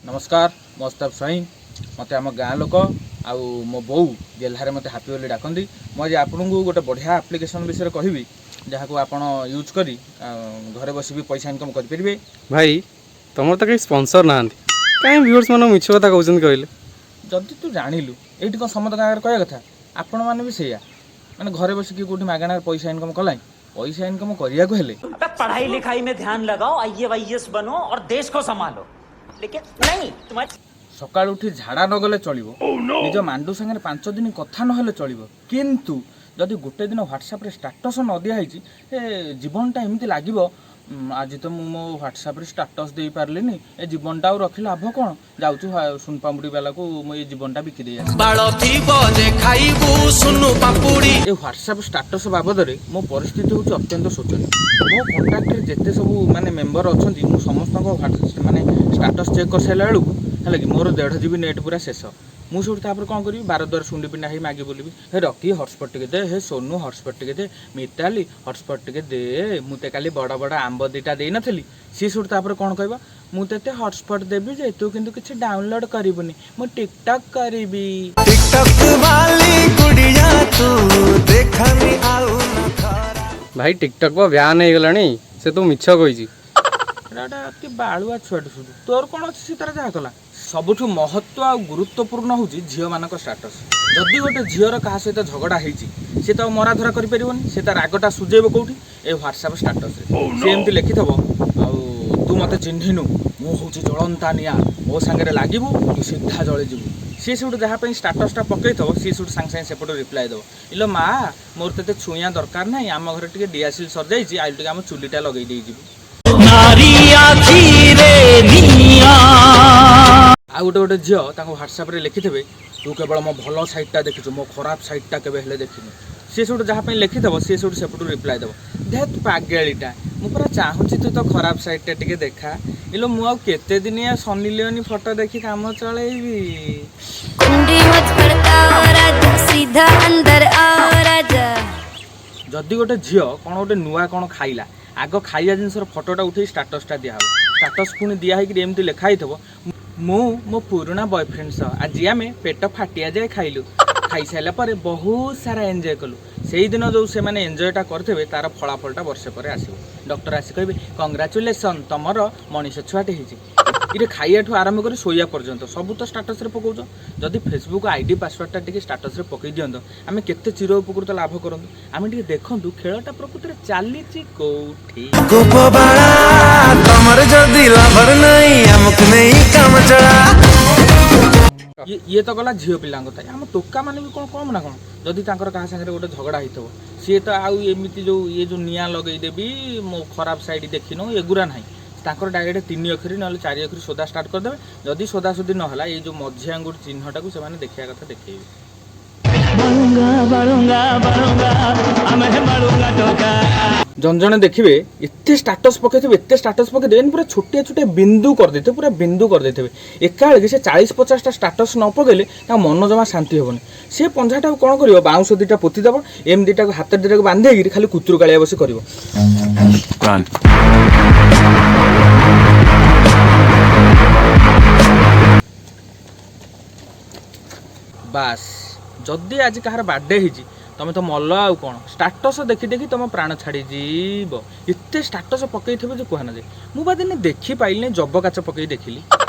ନମସ୍କାର, ମୁଁ ଅସ୍ତାବ ସ୍ୱାଇଁ। ମୋତେ ଆମ ଗାଁ ଲୋକ ଆଉ ମୋ ବୋଉ ଗେହ୍ଲାରେ ମୋତେ ହାପି ବୋଲି ଡାକନ୍ତି। ମୁଁ ଆଜି ଆପଣଙ୍କୁ ଗୋଟେ ବଢ଼ିଆ ଆପ୍ଲିକେସନ୍ ବିଷୟରେ କହିବି, ଯାହାକୁ ଆପଣ ୟୁଜ୍ କରି ଘରେ ବସି ବି ପଇସା ଇନକମ୍ କରିପାରିବେ। ଭାଇ, ତମର ତ କେହି ସ୍ପନ୍ସର ନାହାନ୍ତି, କାହିଁ ଭିଉଅର୍ସ ମାନଙ୍କୁ ମିଛ କଥା କହୁଛନ୍ତି କହିଲେ? ଯଦି ତୁ ଜାଣିଲୁ, ଏଇଠି କ'ଣ ସମସ୍ତଙ୍କ ଆଗରେ କହିବା କଥା? ଆପଣମାନେ ବି ସେଇଆ, ମାନେ ଘରେ ବସିକି କେଉଁଠି ମାଗଣାରେ ପଇସା ଇନକମ୍ କଲାଣି? ପଇସା ଇନକମ୍ କରିବାକୁ ହେଲେ अबे, पढ़ाई लिखाई में ध्यान लगाओ, आईएएस बनो और देश को संभालो, लेकिन नहीं, तुम्हारे ସକାଳୁ ଉଠି ଝାଡ଼ା ନ ଗଲେ ଚଳିବ, ନିଜ ମାଣ୍ଡୁ ସାଙ୍ଗରେ 5 ଦିନ କଥା ନହେଲେ ଚଳିବ, କିନ୍ତୁ ଯଦି ଗୋଟେ ଦିନ ହ୍ୱାଟ୍ସଆପ୍ରେ ଷ୍ଟାଟସ୍ ନ ଦିଆହେଇଛି, ଏ ଜୀବନଟା ଏମିତି ଲାଗିବ, ଆଜି ତ ମୁଁ ମୋ ହ୍ୱାଟ୍ସଆପ୍ରେ ଷ୍ଟାଟସ୍ ଦେଇପାରିଲିନି, ଏ ଜୀବନଟା ଆଉ ରଖି ଲାଭ କ'ଣ? ଯାଉଛୁ ସୁନପାମ୍ପୁଡ଼ି ବାଲାକୁ ମୁଁ ଏ ଜୀବନଟା ବିକି ଦେଇ ଆସିବି। ବାଳ ଥିବ ଯେ ଖାଇବୁ ସୁନୁ ପାମ୍ପୁଡ଼ି। ଏ ହ୍ୱାଟ୍ସଆପ୍ ଷ୍ଟାଟସ୍ ବାବଦରେ ମୋ ପରିସ୍ଥିତି ହେଉଛି ଅତ୍ୟନ୍ତ ଶୋଚନୀୟ। ମୋ କଣ୍ଟାକ୍ଟରେ ଯେତେ ସବୁ ମାନେ ମେମ୍ବର ଅଛନ୍ତି, ମୁଁ ସମସ୍ତଙ୍କ ମାନେ ଷ୍ଟାଟସ୍ ଚେକ୍ କରିସାରିଲା ବେଳକୁ ହେଲା କି ମୋର 1.5 ଜିବି ନେଟ୍ ପୁରା ଶେଷ। ମୁଁ ସେଇଠୁ ତାପରେ କ'ଣ କରିବି? ବାର ଦ୍ୱାର ଶୁଣ୍ଡି ପିଣ୍ଡା ହେଇ ମାଗି ବୁଲିବି। ହେ ରକି, ହଟସ୍ପଟ୍ ଟିକେ ଦେ। ହେ ସୋନୁ, ହଟସ୍ପଟ୍ ଟିକେ ଦେ। ମିତାଲି, ହଟସ୍ପଟ୍ ଟିକେ ଦେ। ମୁଁ ତ କାଲି ବଡ଼ ବଡ଼ ଆମ୍ବ ଦୁଇଟା ଦେଇନଥିଲି। ସିଏ ସେଇଠୁ ତାପରେ କ'ଣ କହିବ? ମୁଁ ତତେ ହଟସ୍ପଟ୍ ଦେବି ଯେ, ତୁ କିନ୍ତୁ କିଛି ଡାଉନଲୋଡ଼୍ କରିବୁନି, ମୁଁ ଟିକଟକ୍ କରିବି। ଟିକଟକ୍ ବାଲି କୁଡ଼ିଆ ତୁ ଦେଖନି ଆଉ ନ ଖରା। ଭାଇ, ଟିକଟକ୍ ବା ବ୍ୟାନ୍ ହେଇଗଲାଣି, ସେ ତ ମିଛ କହିଛି। ଏଟା ଗୋଟେ ଅତି ବାଳୁଆ ଛୁଆଟେ ସୁଧୁ। ତୋର କ'ଣ ଅଛି? ସେ ତାର ଯାହା କଲା। ସବୁଠୁ ମହତ୍ଵ ଆଉ ଗୁରୁତ୍ୱପୂର୍ଣ୍ଣ ହେଉଛି ଝିଅମାନଙ୍କ ଷ୍ଟାଟସ୍। ଯଦି ଗୋଟେ ଝିଅର କାହା ସହିତ ଝଗଡ଼ା ହେଇଛି, ସେ ତ ଆଉ ମରାଧରା କରିପାରିବନି। ସେ ତା ରାଗଟା ସୁଝେଇବ କେଉଁଠି? ଏ ହ୍ୱାଟ୍ସଆପ୍ ଷ୍ଟାଟସ୍ରେ। ସେ ଏମିତି ଲେଖିଥିବ, ଆଉ ତୁ ମୋତେ ଚିହ୍ନିନୁ, ମୁଁ ହେଉଛି ଜଳନ୍ତା ନିଆଁ, ମୋ ସାଙ୍ଗରେ ଲାଗିବୁ ତୁ ସିଧା ଜଳିଯିବୁ। ସିଏ ସେଠୁ ଯାହା ପାଇଁ ଷ୍ଟାଟସ୍ଟା ପକେଇଥିବ, ସିଏ ସେଠୁ ସାଙ୍ଗେ ସାଙ୍ଗେ ସେପଟୁ ରିପ୍ଲାଏ ଦେବ, ଇଲୋ ମା, ମୋର ତତେ ଛୁଇଁଆ ଦରକାର ନାହିଁ, ଆମ ଘରେ ଟିକେ ଡିଆସିଲ୍ ସରିଯାଇଛି, ଆଇଲୁ ଟିକେ ଆମ ଚୁଲିଟା ଲଗେଇ ଦେଇଯିବୁ। ନାରୀ ଆଖିରେ ନିଆଁ। ଆଉ ଗୋଟେ ଗୋଟେ ଝିଅ ତାଙ୍କ ହ୍ୱାଟ୍ସଆପ୍ରେ ଲେଖିଥିବେ, ତୁ କେବଳ ମୋ ଭଲ ସାଇଡ଼୍ଟା ଦେଖିଛୁ, ମୋ ଖରାପ ସାଇଡ଼୍ଟା କେବେ ହେଲେ ଦେଖିନୁ। ସିଏ ସେଇଠୁ ଯାହା ପାଇଁ ଲେଖିଥିବ, ସିଏ ସେଇଠୁ ସେପଟୁ ରିପ୍ଲାଏ ଦେବ, ଧେତ୍ ପାଗେଳିଟା, ମୁଁ ପୁରା ଚାହୁଁଛି ତୁ ତ ଖରାପ ସାଇଡ଼୍ଟା ଟିକେ ଦେଖା। ଇଲୋ, ମୁଁ ଆଉ କେତେ ଦିନିଆ ସନି ଲିଓନି ଫଟୋ ଦେଖି କାମ ଚଳେଇବି? कुंडी मत खड़काओ राजा, सीधा अंदर आओ राजा। ଯଦି ଗୋଟେ ଝିଅ କ'ଣ ଗୋଟେ ନୂଆ କ'ଣ ଖାଇଲା, ଆଗ ଖାଇବା ଜିନିଷର ଫଟୋଟା ଉଠେଇ ଷ୍ଟାଟସ୍ଟା ଦିଆହେବ। ଷ୍ଟାଟସ୍ ପୁଣି ଦିଆ ହେଇକିରି ଏମିତି ଲେଖା ହେଇଥିବ, ମୁଁ ମୋ ପୁରୁଣା ବୟଫ୍ରେଣ୍ଡ ସହ ଆଜି ଆମେ ପେଟ ଫାଟିଆ ଯାଏ ଖାଇଲୁ, ଖାଇସାରିଲା ପରେ ବହୁତ ସାରା ଏନ୍ଜୟ କଲୁ। ସେଇଦିନ ଯେଉଁ ସେମାନେ ଏନ୍ଜୟଟା କରିଥିବେ, ତାର ଫଳାଫଳଟା ବର୍ଷେ ପରେ ଆସିବ। ଡକ୍ଟର ଆସି କହିବେ, କଂଗ୍ରାଚୁଲେସନ୍, ତମର ମଣିଷ ଛୁଆଟେ ହେଇଛି। ଇରେ, ଖାଇବାଠୁ ଆରମ୍ଭ କରି ଶୋଇବା ପର୍ଯ୍ୟନ୍ତ ସବୁ ତ ଷ୍ଟାଟସ୍ରେ ପକାଉଛ। ଯଦି ଫେସବୁକ୍ ଆଇଡି ପାସୱାର୍ଡ଼ଟା ଟିକେ ଷ୍ଟାଟସ୍ରେ ପକାଇ ଦିଅନ୍ତ, ଆମେ କେତେ ଚିର ଉପକୃତ ଲାଭ କରନ୍ତୁ। ଆମେ ଟିକେ ଦେଖନ୍ତୁ ଖେଳଟା ପ୍ରକୃତରେ ଚାଲିଛି କୋଉଠି। ଗୋପବାଳା, ତମର ଯଦି ଲଭର ନାହିଁ, ଆମକୁ ନେଇ କାମ ଚଳା। ଇଏ ତ ଗଲା ଝିଅ ପିଲାଙ୍କ କଥା। ଆମ ଟୋକା ମାନେ ବି କ'ଣ କମ୍ ନା କ'ଣ? ଯଦି ତାଙ୍କର କାହା ସାଙ୍ଗରେ ଗୋଟେ ଝଗଡ଼ା ହେଇଥିବ, ସିଏ ତ ଆଉ ଏମିତି ଯେଉଁ ଇଏ ଯେଉଁ ନିଆଁ ଲଗେଇଦେବି, ମୋ ଖରାପ ସାଇଡ଼୍ ଦେଖିନୁ, ଏଗୁରା ନାହିଁ। ତାଙ୍କର ଡାଇରେକ୍ଟ ତିନି ଅକ୍ଷରି ନହେଲେ ଚାରି ଅକ୍ଷରି ସୋଦା ଷ୍ଟାର୍ଟ କରିଦେବେ। ଯଦି ସୋଦା ସୋଦି ନହେଲା, ଏଇ ଯେଉଁ ମଝି ଆଙ୍ଗୁଠି ଚିହ୍ନଟାକୁ ସେମାନେ ଦେଖିବା କଥା ଦେଖେଇବେ। ବାଳୁଙ୍ଗା ବାଳୁଙ୍ଗା ବାଳୁଙ୍ଗା, ଆମେ ବାଳୁଙ୍ଗା ଟୋକା। ଜଣେ ଜଣେ ଦେଖିବେ ଏତେ ଷ୍ଟାଟସ୍ ପକେଇଥିବେ, ଏତେ ଷ୍ଟାଟସ୍ ପକେଇଦେବେ, ଏମିତି ପୁରା ଛୋଟିଆ ଛୋଟିଆ ବିନ୍ଦୁ କରିଦେଇଥିବେ, ପୁରା ବିନ୍ଦୁ କରିଦେଇଥିବେ। ଏକାବେଳକେ ସେ 40-50ଟା ଷ୍ଟାଟସ୍ ନ ପକେଇଲେ ତାଙ୍କ ମନ ଜମା ଶାନ୍ତି ହେବନି। ସେ ପଞ୍ଝାଟାକୁ କ'ଣ କରିବ? ବାଉଁଶ ଦୁଇଟା ପୋତି ଦେବ, ଏମିତି ଦୁଇଟାକୁ ହାତରେ ଦୁଇଟାକୁ ବାନ୍ଧି ଦେଇକିରି ଖାଲି କୁତୁରୁ କାଳିଆ ବସି କରିବ। Run. ବାସ୍, ଯଦି ଆଜି କାହାର ବାର୍ଥଡେ ହେଇଛି, ତମେ ତ ମଲ ଆଉ କ'ଣ, ଷ୍ଟାଟସ୍ ଦେଖି ଦେଖି ତମ ପ୍ରାଣ ଛାଡ଼ିଯିବ। ଏତେ ଷ୍ଟାଟସ୍ ପକେଇଥିବେ ଯେ କୁହା ନଯାଏ। ମୁଁ ବା ଦିନେ ଦେଖିପାଇଲିନି, ଜବ କାଚ ପକେଇ ଦେଖିଲି।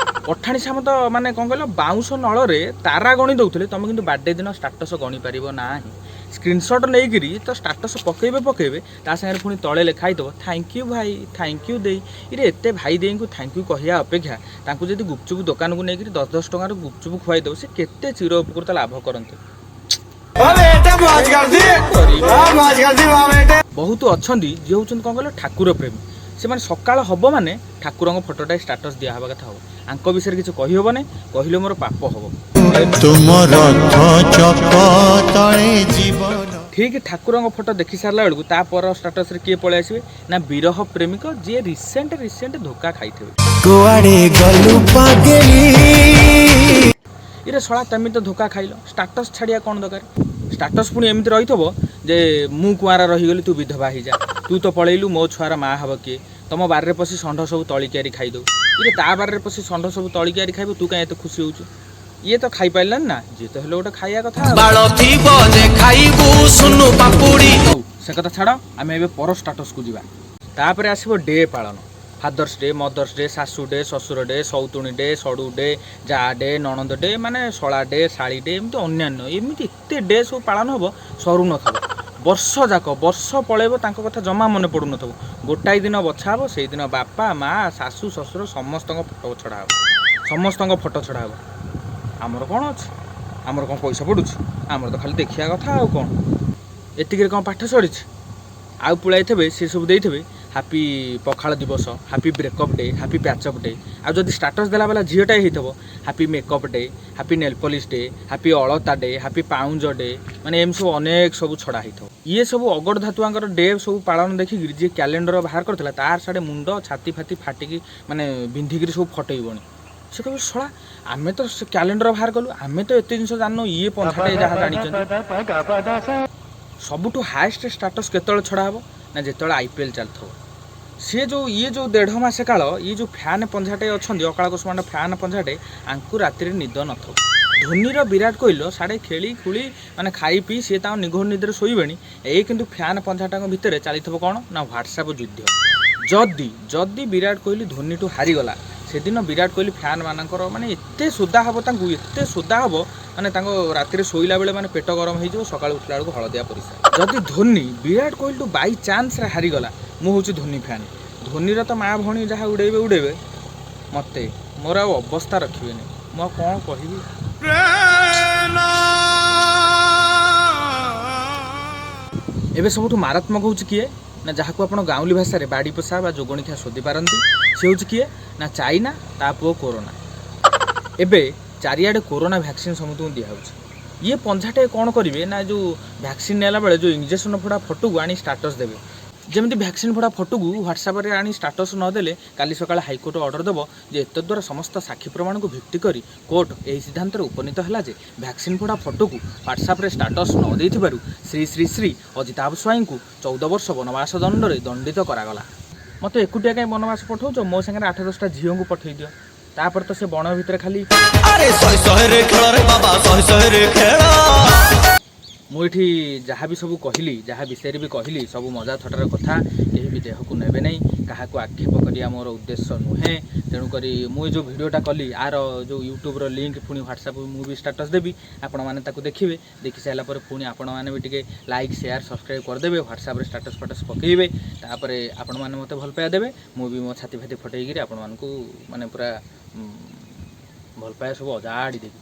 ପଠାଣି ସାମନ୍ତ ମାନେ କ'ଣ କହିଲ, ବାଉଁଶ ନଳରେ ତାରା ଗଣି ଦେଉଥିଲେ, ତମେ କିନ୍ତୁ ବାର୍ଥଡେ ଦିନ ଷ୍ଟାଟସ୍ ଗଣି ପାରିବ ନାହିଁ। ସ୍କ୍ରିନସଟ୍ ନେଇକିରି ତ ଷ୍ଟାଟସ୍ ପକେଇବେ ପକେଇବେ, ତା ସାଙ୍ଗରେ ପୁଣି ତଳେ ଲେଖା ହେଇଥିବ, thank you ଭାଇ, thank you ଦେଇ। ଇରେ, ଏତେ ଭାଇ ଦେଇଙ୍କୁ thank you କହିବା ଅପେକ୍ଷା ତାଙ୍କୁ ଯଦି ଗୁପଚୁପ ଦୋକାନକୁ ନେଇକିରି 10-10 ଟଙ୍କାର ଗୁପଚୁପ ଖୁଆଇଦେବ, ସେ କେତେ ଚିର ଉପକୃତ ଲାଭ କରନ୍ତେ। ବେଟା, ମौज कर दी, मौज कर दी, वाह बेटे। ବହୁତ ଅଛନ୍ତି ଯିଏ ହେଉଛନ୍ତି କ'ଣ କହିଲ, ଠାକୁର ପ୍ରେମୀ। ସେମାନେ ସକାଳ ହବ ମାନେ ଠାକୁରଙ୍କ ଫଟୋଟା ଷ୍ଟାଟସ୍ ଦିଆହେବା କଥା ହବ। ଆଙ୍କ ବିଷୟରେ କିଛି କହିହେବ ନାହିଁ, କହିଲେ ମୋର ପାପ ହବ। ତୁମ ରଥ ଚକ ତଳେ ଜୀବନ। ଠିକ୍ ଠାକୁରଙ୍କ ଫଟୋ ଦେଖି ସାରିଲା ବେଳକୁ ତା ପର ଷ୍ଟାଟସ୍ରେ କିଏ ପଳେଇ ଆସିବେ ନା ବିରହ ପ୍ରେମିକ, ଯିଏ ରିସେଣ୍ଟ ରିସେଣ୍ଟ ଧୋକା ଖାଇଥିବେ। କୁଆଡ଼େ ଗଲୁ ପାଗେଳି? ଇରେ ଶଳା, ତମେ ତ ଧୋକା ଖାଇଲ, ଷ୍ଟାଟସ୍ ଛାଡ଼ିବା କ'ଣ ଦରକାର? ଷ୍ଟାଟସ୍ ପୁଣି ଏମିତି ରହିଥିବ ଯେ, ମୁଁ କୁଆଁରା ରହିଗଲି, ତୁ ବିଧବା ହେଇଯା, ତୁ ତ ପଳେଇଲୁ, ମୋ ଛୁଆର ମା ହବ କିଏ, ତମ ବାରିରେ ପଶି ଷଣ୍ଢ ସବୁ ତଳି କିଆରି ଖାଇଦଉ। ଇଏ ତା ବାରରେ ପଶି ଷଣ୍ଢ ସବୁ ତଳିକିଆରି ଖାଇବ, ତୁ କାହିଁ ଏତେ ଖୁସି ହଉଛୁ? ଇଏ ତ ଖାଇପାରିଲାନି ନା, ଯିଏ ତ ହେଲେ ଗୋଟେ ଖାଇବା କଥା ଆଉ। ବାଳ ଥିବ ଯେ ଖାଇବୁ ସୁନୁ ପାପୁଡ଼ି। ହଉ, ସେ କଥା ଛାଡ଼, ଆମେ ଏବେ ପର ଷ୍ଟାଟସ୍କୁ ଯିବା। ତାପରେ ଆସିବ ଡେ ପାଳନ, ଫାଦର୍ସ ଡେ, ମଦର୍ସ ଡେ, ଶାଶୁ ଡେ, ଶ୍ୱଶୁର ଡେ, ସଉତୁଣୀ ଡେ, ସଡ଼ୁ ଡେ, ଯା ଡେ, ନଣନ୍ଦ ଡେ, ମାନେ ଶଳା ଡେ, ଶାଳୀ ଡେ, ଏମିତି ଅନ୍ୟାନ୍ୟ ଏମିତି ଏତେ ଡେ ସବୁ ପାଳନ ହେବ, ସରୁନଥିବ। ବର୍ଷ ଯାକ ବର୍ଷ ପଳେଇବ, ତାଙ୍କ କଥା ଜମା ମନେ ପଡ଼ୁନଥିବ। ଗୋଟାଏ ଦିନ ବଛା ହେବ, ସେଇଦିନ ବାପା ମା ଶାଶୁ ଶ୍ୱଶୁର ସମସ୍ତଙ୍କ ଫଟୋ ଛଡ଼ା ହେବ, ସମସ୍ତଙ୍କ ଫଟୋ ଛଡ଼ା ହେବ। ଆମର କ'ଣ ଅଛି? ଆମର କ'ଣ ପଇସା ପଡ଼ୁଛି? ଆମର ତ ଖାଲି ଦେଖିବା କଥା, ଆଉ କ'ଣ? ଏତିକିରେ କ'ଣ ପାଠ ସରିଛି? ଆଉ ପୁଳାଇଥିବେ, ସେ ସବୁ ଦେଇଥିବେ ହାପି ପଖାଳ ଦିବସ, happy breakup day, happy patch-up day. ଆଉ ଯଦି ଷ୍ଟାଟସ୍ ଦେଲା ବାଲା ଝିଅଟା ହେଇଥିବ, happy makeup day, happy nail polish day, happy ଅଳତା ଡେ, ହାପି ପାଉଁଜ ଡେ, ମାନେ ଏମିତି ସବୁ ଅନେକ ସବୁ ଛଡ଼ା ହେଇଥିବ। ଇଏ ସବୁ ଅଗଡ଼ ଧାତୁଆଙ୍କର ଡେ ସବୁ ପାଳନ ଦେଖିକିରି ଯିଏ କ୍ୟାଲେଣ୍ଡର ବାହାର କରିଥିଲା, ତାର ସାଡ଼େ ମୁଣ୍ଡ ଛାତି ଫାତି ଫାଟିକି ମାନେ ବିନ୍ଧିକିରି ସବୁ ଫଟେଇବଣି। ସେ କହିବେ, ଶଳା, ଆମେ ତ ସେ କ୍ୟାଲେଣ୍ଡର ବାହାର କଲୁ, ଆମେ ତ ଏତେ ଜିନିଷ ଜାଣିନୁ, ଇଏ ପଞ୍ଝାଟେ ଯାହା ଜାଣିଛନ୍ତି। ସବୁଠୁ ହାଏଷ୍ଟ ଷ୍ଟାଟସ୍ କେତେବେଳେ ଛଡ଼ା ହେବ ନା ଯେତେବେଳେ ଆଇପିଏଲ୍ ଚାଲିଥିବ। ସିଏ ଯେଉଁ ଇଏ ଯେଉଁ ଦେଢ଼ ମାସ କାଳ ଇଏ ଯେଉଁ ଫ୍ୟାନ୍ ପଞ୍ଝାଟେ ଅଛନ୍ତି, ଅକାଳ କୁଷ୍ମାଣ୍ଡ ଫ୍ୟାନ୍ ପଞ୍ଝାଟେ, ଆଙ୍କୁ ରାତିରେ ନିଦ ନଥିବ। ଧୋନିର ବିରାଟ କୋହଲିର ସାଡ଼େ ଖେଳି ଖୁଳି ମାନେ ଖାଇ ପିଇ ସିଏ ତାଙ୍କ ନିଘୋଡ଼ ନିଦରେ ଶୋଇବେଣି। ଏଇ କିନ୍ତୁ ଫ୍ୟାନ୍ ପଞ୍ଝାଟାଙ୍କ ଭିତରେ ଚାଲିଥିବ କ'ଣ ନା ହ୍ୱାଟ୍ସଆପ୍ ଯୁଦ୍ଧ। ଯଦି ବିରାଟ କୋହଲି ଧୋନିଠୁ ହାରିଗଲା, ସେଦିନ ବିରାଟ କୋହଲି ଫ୍ୟାନ୍ ମାନଙ୍କର ମାନେ ଏତେ ସୋଦା ହେବ ତାଙ୍କୁ, ଏତେ ସୋଦା ହେବ, ମାନେ ତାଙ୍କ ରାତିରେ ଶୋଇଲା ବେଳେ ମାନେ ପେଟ ଗରମ ହେଇଯିବ, ସକାଳୁ ଉଠିଲା ବେଳକୁ ହଳଦିଆ ପରିସ୍ରା। ଯଦି ଧୋନି ବିରାଟ କୋହଲିଠୁ ବାଇ ଚାନ୍ସରେ ହାରିଗଲା, ମୁଁ ହେଉଛି ଧୋନି ଫ୍ୟାନ୍, ଧୋନିର ତ ମା ଭଉଣୀ ଯାହା ଉଡ଼େଇବେ ଉଡ଼େଇବେ, ମୋତେ ମୋର ଆଉ ଅବସ୍ଥା ରଖିବେନି। ମୁଁ ଆଉ କ'ଣ କହିବି? ଏବେ ସବୁଠୁ ମାରାତ୍ମକ ହେଉଛି କିଏ ନା ଯାହାକୁ ଆପଣ ଗାଉଁଲି ଭାଷାରେ ବାଡ଼ି ପୋଷା ବା ଯୋଗଣିଖିଆ ଶୋଧି ପାରନ୍ତି, ସେ ହେଉଛି କିଏ ନା ଚାଇନା, ତା ପୁଅ କୋରୋନା। ଏବେ ଚାରିଆଡ଼େ କୋରୋନା ଭ୍ୟାକ୍ସିନ୍ ସମସ୍ତଙ୍କୁ ଦିଆହେଉଛି। ଇଏ ପଞ୍ଝାଟେ କ'ଣ କରିବେ ନା ଯେଉଁ ଭ୍ୟାକ୍ସିନ୍ ନେଲା ବେଳେ ଯେଉଁ ଇଞ୍ଜେକ୍ସନ୍ ଫୋଡ଼ା ଫଟୋକୁ ଆଣି ଷ୍ଟାଟସ୍ ଦେବେ। ଯେମିତି ଭ୍ୟାକ୍ସିନ୍ ଫୋଡ଼ା ଫଟୋକୁ ହ୍ୱାଟ୍ସଆପ୍ରେ ଆଣି ଷ୍ଟାଟସ୍ ନଦେଲେ କାଲି ସକାଳେ ହାଇକୋର୍ଟ ଅର୍ଡ଼ର ଦେବ ଯେ ଏତଦ୍ୱାରା ସମସ୍ତ ସାକ୍ଷୀ ପ୍ରମାଣକୁ ଭିତ୍ତି କରି କୋର୍ଟ ଏହି ସିଦ୍ଧାନ୍ତରେ ଉପନୀତ ହେଲା ଯେ ଭ୍ୟାକ୍ସିନ୍ ଫୋଡ଼ା ଫଟୋକୁ ହ୍ୱାଟ୍ସଆପ୍ରେ ଷ୍ଟାଟସ୍ ନ ଦେଇଥିବାରୁ ଶ୍ରୀ ଶ୍ରୀ ଶ୍ରୀ ଅଜିତାଭ ସ୍ୱାଇଁଙ୍କୁ 14 ବର୍ଷ ବନବାସ ଦଣ୍ଡରେ ଦଣ୍ଡିତ କରାଗଲା। ମୋତେ ଏକୁଟିଆ କାହିଁ ବନବାସ ପଠାଉଛ? ମୋ ସାଙ୍ଗରେ 8-10ଟା ଝିଅଙ୍କୁ ପଠେଇ ଦିଅ। ତାପରେ ତ ସେ ବଣ ଭିତରେ ଖାଲି ଆରେ ଶହେ ଶହେରେ ଖେଳରେ ବାବା, ଶହେ ଶହେରେ ଖେଳ। ମୁଁ ଏଠି ଯାହା ବି ସବୁ କହିଲି, ଯାହା ବିଷୟରେ ବି କହିଲି, ସବୁ ମଜା ଥଟ୍ଟାର କଥା, କେହି ବି ଦେହକୁ ନେବେ ନାହିଁ। କାହାକୁ ଆକ୍ଷେପ କରିବା ମୋର ଉଦ୍ଦେଶ୍ୟ ନୁହେଁ। ତେଣୁକରି ମୁଁ ଏ ଯେଉଁ ଭିଡ଼ିଓଟା କଲି, ଆର ଯେଉଁ ୟୁଟ୍ୟୁବ୍ର ଲିଙ୍କ୍ ପୁଣି ହ୍ୱାଟ୍ସଆପ୍ ମୁଁ ବି ଷ୍ଟାଟସ୍ ଦେବି, ଆପଣମାନେ ତାକୁ ଦେଖିବେ। ଦେଖି ସାରିଲା ପରେ ପୁଣି ଆପଣମାନେ ବି ଟିକେ ଲାଇକ୍, ସେୟାର, ସବସ୍କ୍ରାଇବ୍ କରିଦେବେ, ହ୍ୱାଟ୍ସଆପ୍ରେ ଷ୍ଟାଟସ୍ ଫାଟସ୍ ପକାଇବେ। ତାପରେ ଆପଣମାନେ ମୋତେ ଭଲ ପାଇବା ଦେବେ, ମୁଁ ବି ମୋ ଛାତି ଫାତି ଫଟେଇକିରି ଆପଣମାନଙ୍କୁ ମାନେ ପୁରା ଭଲ ପାଇବା ସବୁ ଅଜାଡ଼ି ଦେବି।